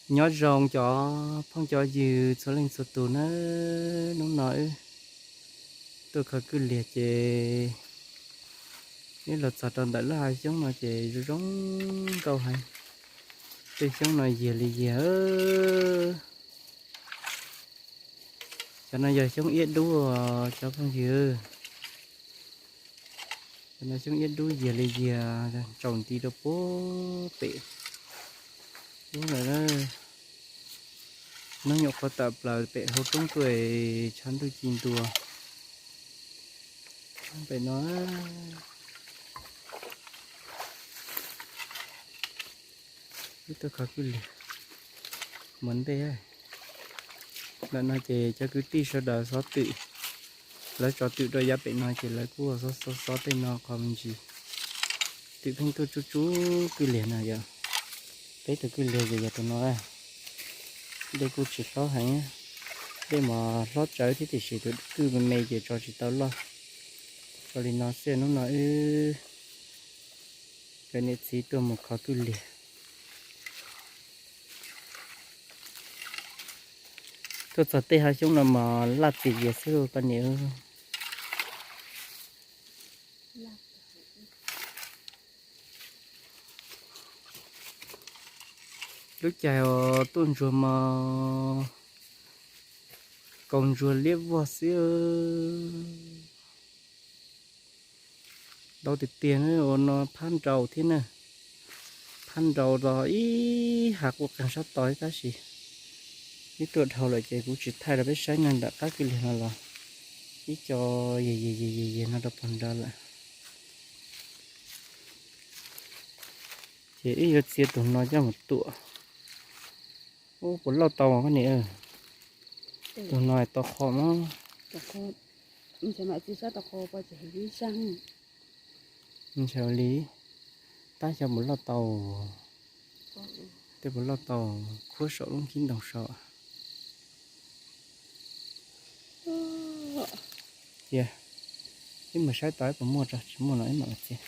Nyob zoo cov phooj cov ywg txhua leej txhua tus na, hnub no wb tuaj kho kwj liag ces wb los txog rau ntawm lub hav xyoob no ces zoo zoo nkauj heev. Tej xyoob no yiag li yiag. Cov no yog xyoob iab dub os cov phooj ywg. Cov no xyoob iab dub yiag li yiag, ntsaum nti rau puag pem. Ub, lawm hnub nyuam qhuav tawm plaws pem hauv roob tuaj, tshav ntuj ci ntua. Pem no wb tuaj kho kwj liag mus ntej. Ntawm no ces cov kwv tij sawv daws xov twm, lawv tso twm rau yav pem no ces lawv kuj xov xov xov tej no qhov me ntsis. Twm pheej tuaj tsuj tsuj kwj liag no yog, peb tus kwj liag ces yog tus no. Dej kuj tsis hlob heev, dej mas hlob tsawv thiab tiam sis tus kwj me me ces tso tsis tau loj. Tso li no xwb, hnub no wb cov niam txiv tuaj mus kho kwj liag. Tuaj txog tej hav xyoob no mas laj txias zias xwb koj niam. Lub caij uas tuaj ntsuag mas kaus ntsuag liab vog xwb. Ntau tiag tiag na, ua no phab nraud thiab na. Phab nraud los ib hav quaj qeeg sab tod tab sis wb tuaj dhau lawm ces kuv tsis thaij rau peb saib na. Nram qab kwj liag no los ib co yig yig yig yig no rau pog nrad lawm. Ces wb yuav txiav tus no coj mus tuam. Ub, puas lauj tau koj niam? Tus no tau qho mas. Ntshe li, tab xyov puas lauj tau. Tej puas lauj tau, khuab saum lub khib ntoo saud. Cia ib mus saib tau ib puas muaj tso, tsis muaj no ib mam los txiav.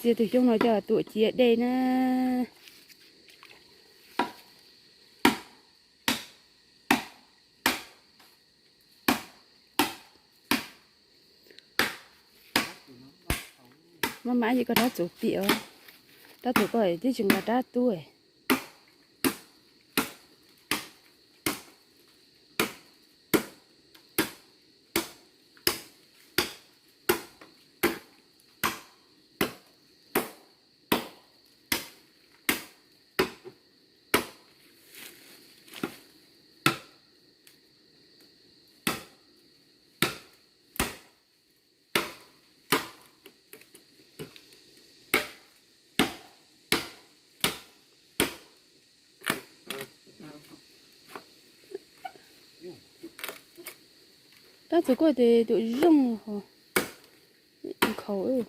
Txiav tus xyoob no coj tuam ciav dej na. Maj mam ces koj rab txuas tiam, rab txuas koj twb tsis nqa rab tub. Rab txuas koj ces tuam zoo ho nkhaus.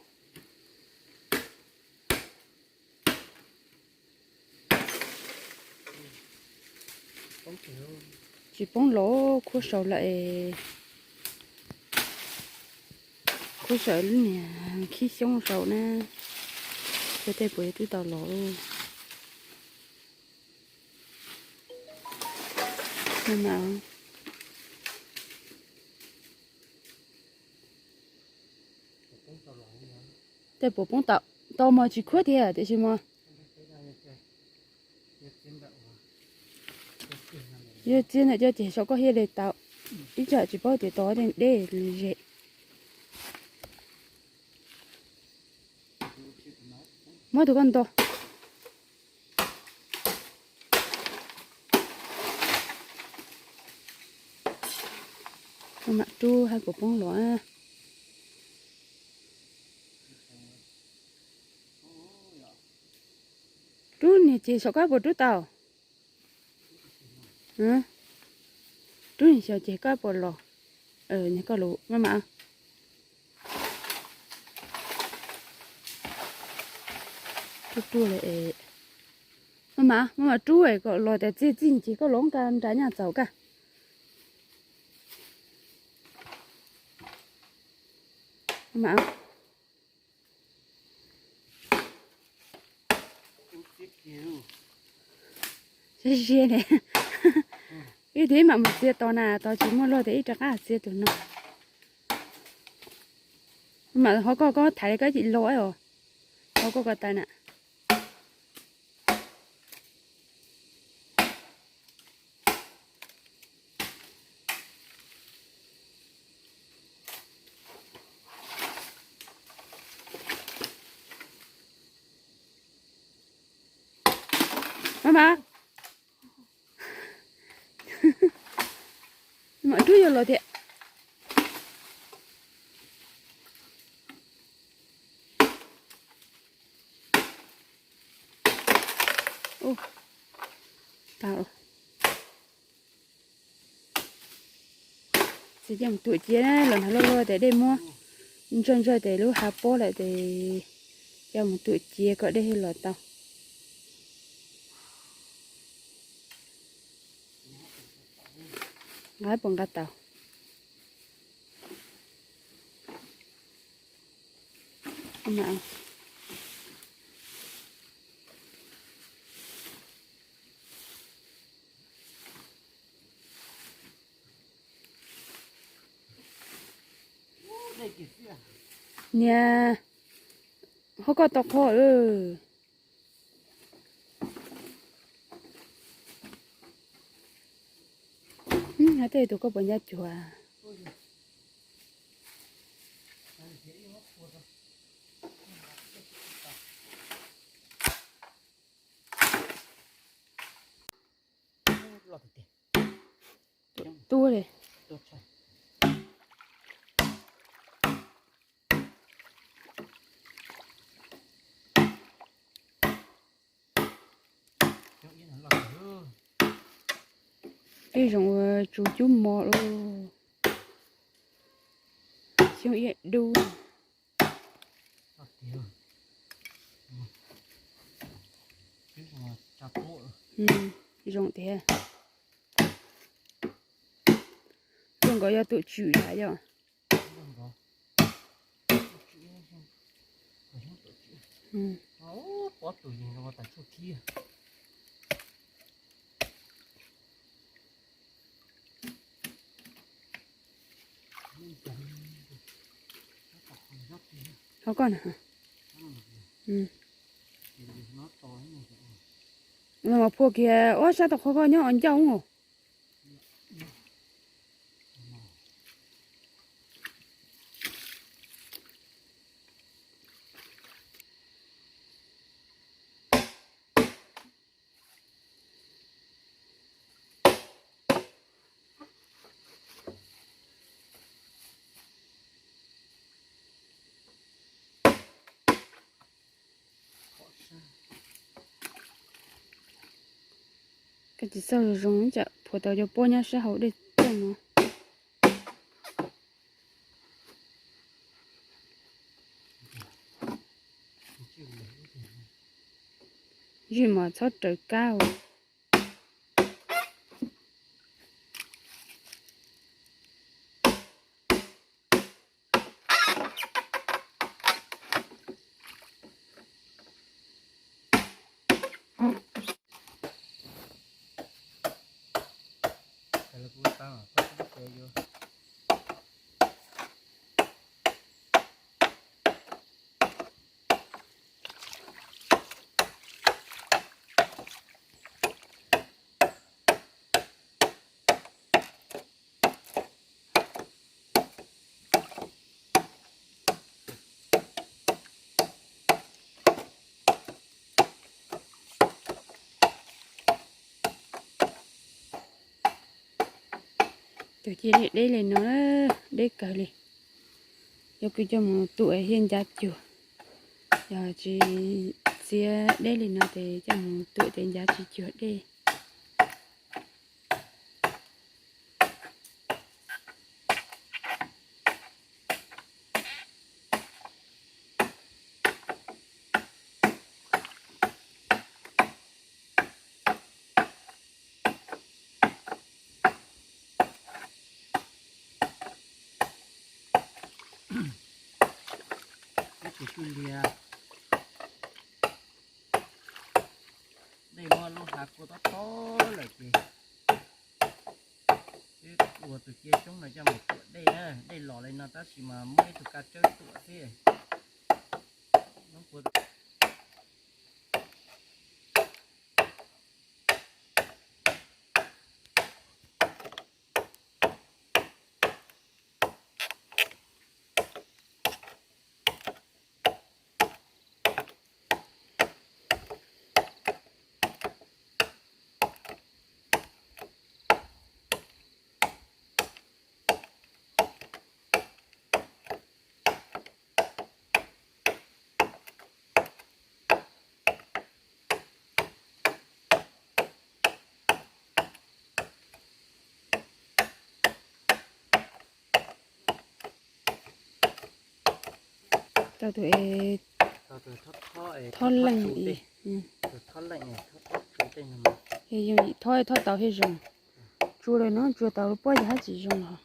Tsis poob los, khuab saum lawm. Khuab saum lub niag khib xyoob saud na, xyov tej puas yuav twb tau los. Tej puas poob tau, tau mas tsis khuab tiag tiam sis mas yog txiav ntawm cov ceg saum koj thiaj li tau. Ib tsam tsis paub tias tau tej dej li ze. Muab tus koj nto. Mam rub hab puas poob los. Rub niag ceg saum koj puas rub tau? Rub niag xyov ceg koj puas los. Niag koj lus maj mam. Rub rub li es maj mam, maj mam rub kom los tas txiaj txij ces koj los nqa nra nyaj txaus kaj. Mas, siab siab ne. Ib tug ib mam mus txiav tos na, tos tsis muaj luag tias ib rov qab txiav tus no. Mas ho koj, koj thaiv li koj tsis los os. Ho koj ko taw na. Mas, mas, mas rub yuav los tiag. Ua, tau. Txiv coj mus tuam cia, los nag luaj luaj tes dej muab ntsawj ntsawj tes lub hav pob lawm tes coj mus tuam cia kom dej thiaj los tau. Nqa puas nqa tau. Niag, ho koj tau qhov. Hais tej tus koj puas ncaj cuag. Tuaj li. Tej zoo ua tsu cub mos lauj. Xyoob iab dub. Zoo tiag. Zoo nkaus yog tus tswm lawm yom. Ho koj na. Los mas phua kiag, ua sab tau qhov koj nyob ncauj os. Koj tsis txawj zoo zoo tsam phuav tau cov pob nyob sab hauv dej toj no. Zij mas txhob raws kab os. Tus cia li deb li no, deb kawg li. Yog koj coj mus tuam thiaj ncav cuag, yog tsis txiav deb li no ces coj mus tuam ces ncav tsis cuag dej. Kuj liag, dej muab lub hav kua tob tob lawm ces peb ua tus cia xyoob no coj mus tuam dej na. Dej los li no tab sis mas muab ib tug kav tsawb tuam xwb. Tau tus thob leej, thob tau thiaj zoo. Tsua lawm no tsua tau pob yog hab tsis zoo los.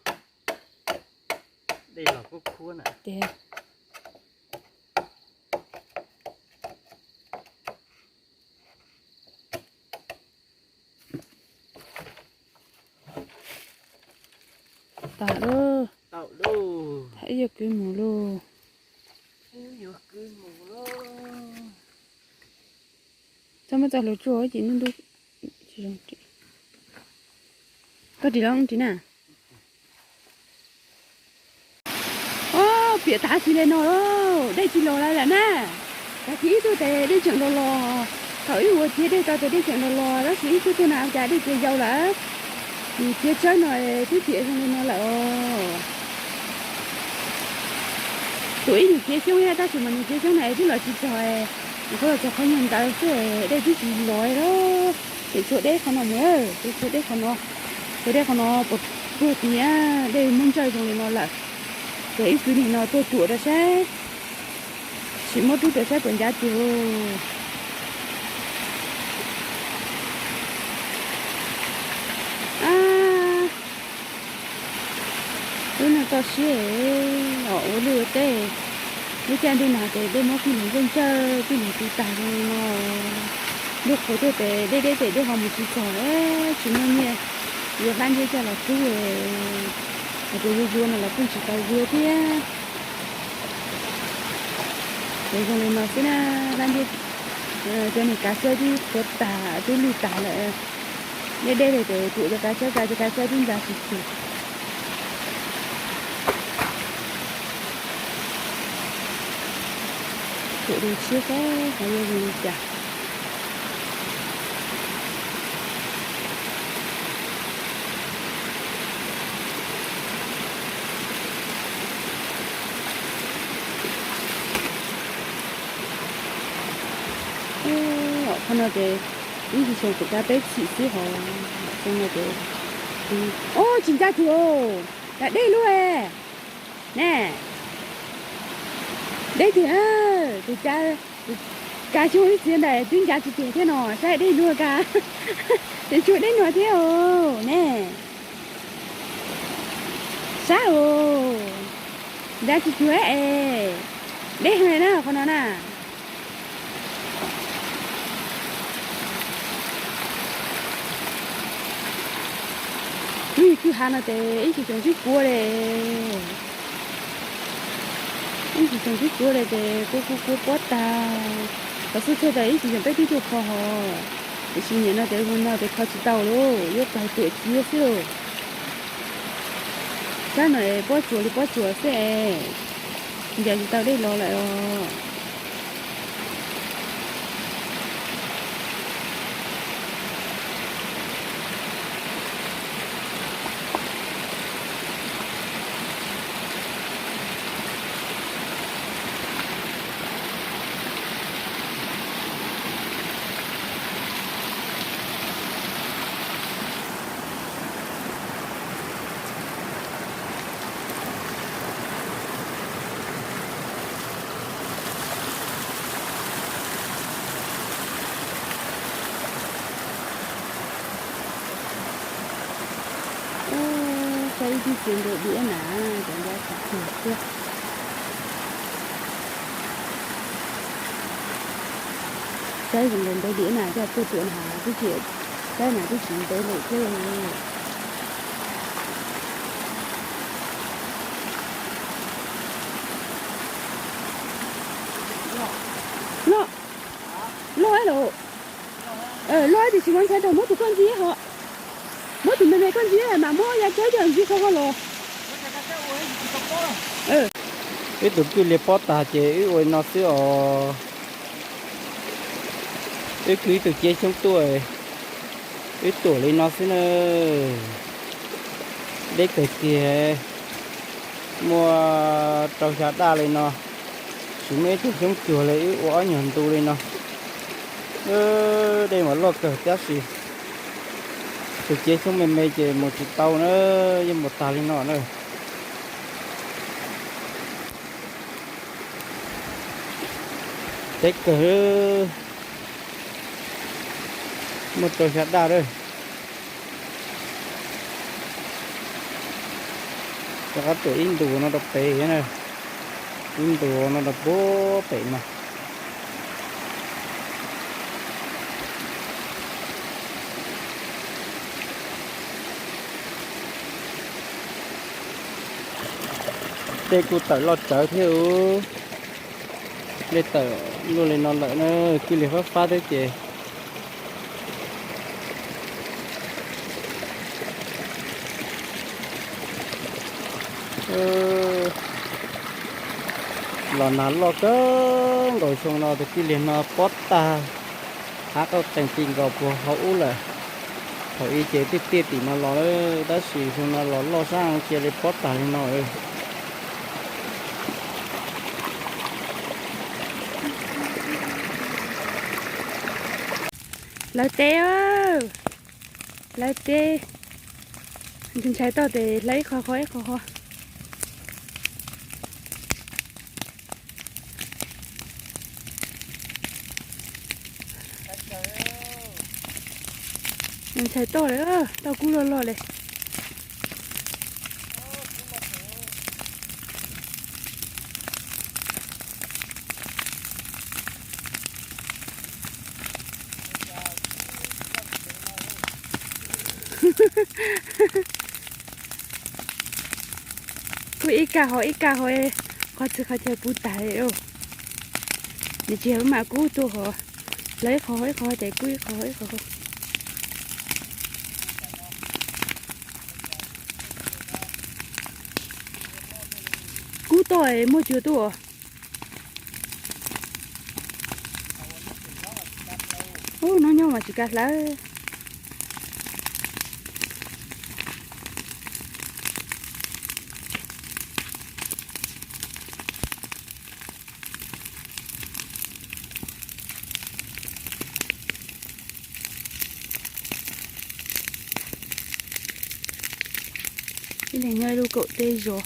Tas lawm, tham ib yam kwv mus lauj. Txhob muab txoj hlua tsuag ces ntub ntub. Koj ris los ris na. Ob, piam tas xis li no, dej tsis los lawm na. Tag kis ib tug tes dej tseem los los, thaum ib ua txiav dej tau tes dej tseem los los, tab sis ib tug tug na cas dej tsis yau lawm. Nws txiav tsawb no twb piam zoo li no lawm os. Tuam ib nyuag cia xyoob thiab tab sis mas nws cia xyoob na twb los tsis txog, nws kuj los txog qhov nyuag ntawd xwb, dej twb tsis los lawm. Ces tshuav deb qhov no mus, tshuav deb qhov no, tshuav deb qhov no puas tuag tiag, dej muab ntsawj zoo li no lawm. Ces ib kwv nim no tuaj tuam rau saib, sim muab rub rau saib puas ncav tsuag. Lub no toj siab os, ua liaj ua teb, lub caij ntuj nag ces dej muab tij laug ntsawj ntsawj, tij laug tu tag zoo li no. Ntuj qhuav tuaj tes deb deb tes dej ho mus tsis txog, tsis muaj nyiaj yuav hlab ntiab coj los rub, hais tias yuav yuav no los pheej tsis tau yuav thiab. Ces zoo li no xwb na, hlab ntiab, cov niag kav tsawb twb qhuav tag twb lwj tag lawm. Deb deb li ces tuam cov kav tsawb, cov kav tsawb twb ncav tsis tsuag. Tuam li tshiab xwb, ho yuav zoo li cas. Qhov no ces ib tsis xyoo kuv cab peb txhim xwb hos, xyoo no ces, o, tsis ncav tsuag, cas deb luaj ne. Deb tiag, tus kav xyoob ib txiav ntawd twb ncav tsis tsuag thiab no, saib deb luaj kag. Ces tshuav deb no thiab os ne. Saib os, ncav tsis tsuag es, deb heev na qhov no na. Lub kwj ha no ces ib tsis xyoo twb kuav li. Ib tsis xyoo twb kuav li ces kuav kuav kuav pob tag. Qhov xub txhua tas ib tsis xyoo peb twb tuaj kho hos, tiam sis nim no ces hu no ces kho tsis tau lauj, yuav pawg tuam txiav xwb lauj. Sab no pob tsuas li pob tsuas xwb es, ncav tsis tau dej los lawm os. Saib ib tug txiav nkaus diam na, cov ncav tsis tsuag thiab. Saib zoo nkaus ntev diam na, coj tuaj tuam na, twb tsis, saib na twb tsis ntev lawm thiab. Loj, loj los, loj tiam sis mas ntshai rau muab tus koj ntxiv ho, muab tus me me koj ntxiv mas muab ya cawb coj ntxiv qhov ko los. Wb tus kwj liag pob tag ces wb ua li no xwb os. Wb kwv ib tug cev xyoob tuaj, wb tuam li no xwb na. Deb kawg kiag, muaj rau xya daj li no, tsis muaj ib tug xyoob cuag li, wb ua ob nyuag ntu li no. Dej mas loj kawg tab sis tus cev xyoob me me ces mus tsis tau na, yeej mus tag li no na. Deb kawg, muaj rau xya daj lawm. Rov qab tuam ib ntus no rau pem na, ib ntus no rau puag pem no. Dej kuj tawm loj tsawv thiab. Dej tawm luaj li no lawm na, kwj liag fab fab thiab ces los nag loj kawg nkaus xyoo no, tus kwj liag no pob tag, hav qauj qees ti nkaus puag hauv ub lawm. Thaum ub ces tiaj tiaj tim no los, tab sis xyoo no los loj sab cia li pob tag li no. Lawv teb, lawv teb, ntshai toj tes hlawv ib qho qho ib qho qho. Ntshai toj lawm, toj kub loj loj li. Kuj ib kag hov ib kag hov, qhov txhia qhov chaw puv tas li. Nws tsis yog mas kub tuaj hov, lawv ib qho ib qho ces kub ib qho ib qho. Kub toj muaj cua tuaj. Ub, hnub nyoog mas tsis kav hlawv. Ib leeg nyob ib lub kaum teb zos.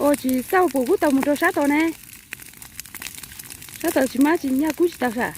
Ua tsis xauj puas kub tau mus rau sab tod ne? Sab tod tsis mab tsis nyaj kub tsis tau sam.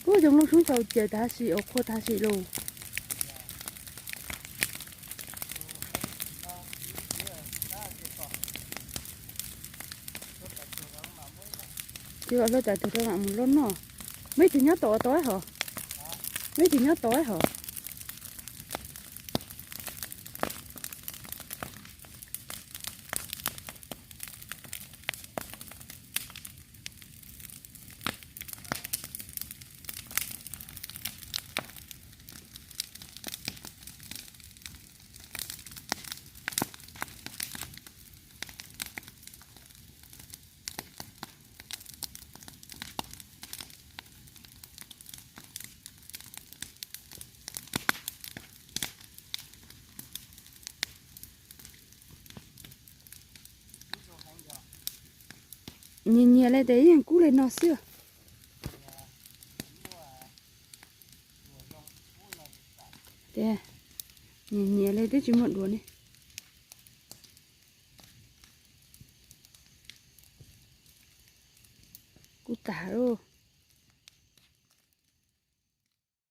Ub, zoo lub sub xyaw caws tag sim ua qhua tag sim lus. Ces ua hlub tas tus rau mam mus loj noj. Muaj ib tug nyob tom tod hos. Muaj ib tug nyob tod hos. Nyiam li tes yeej kub li no xwb. Tias nyiam nyiam li twb tsis muaj duav ne. Kub tag lawm.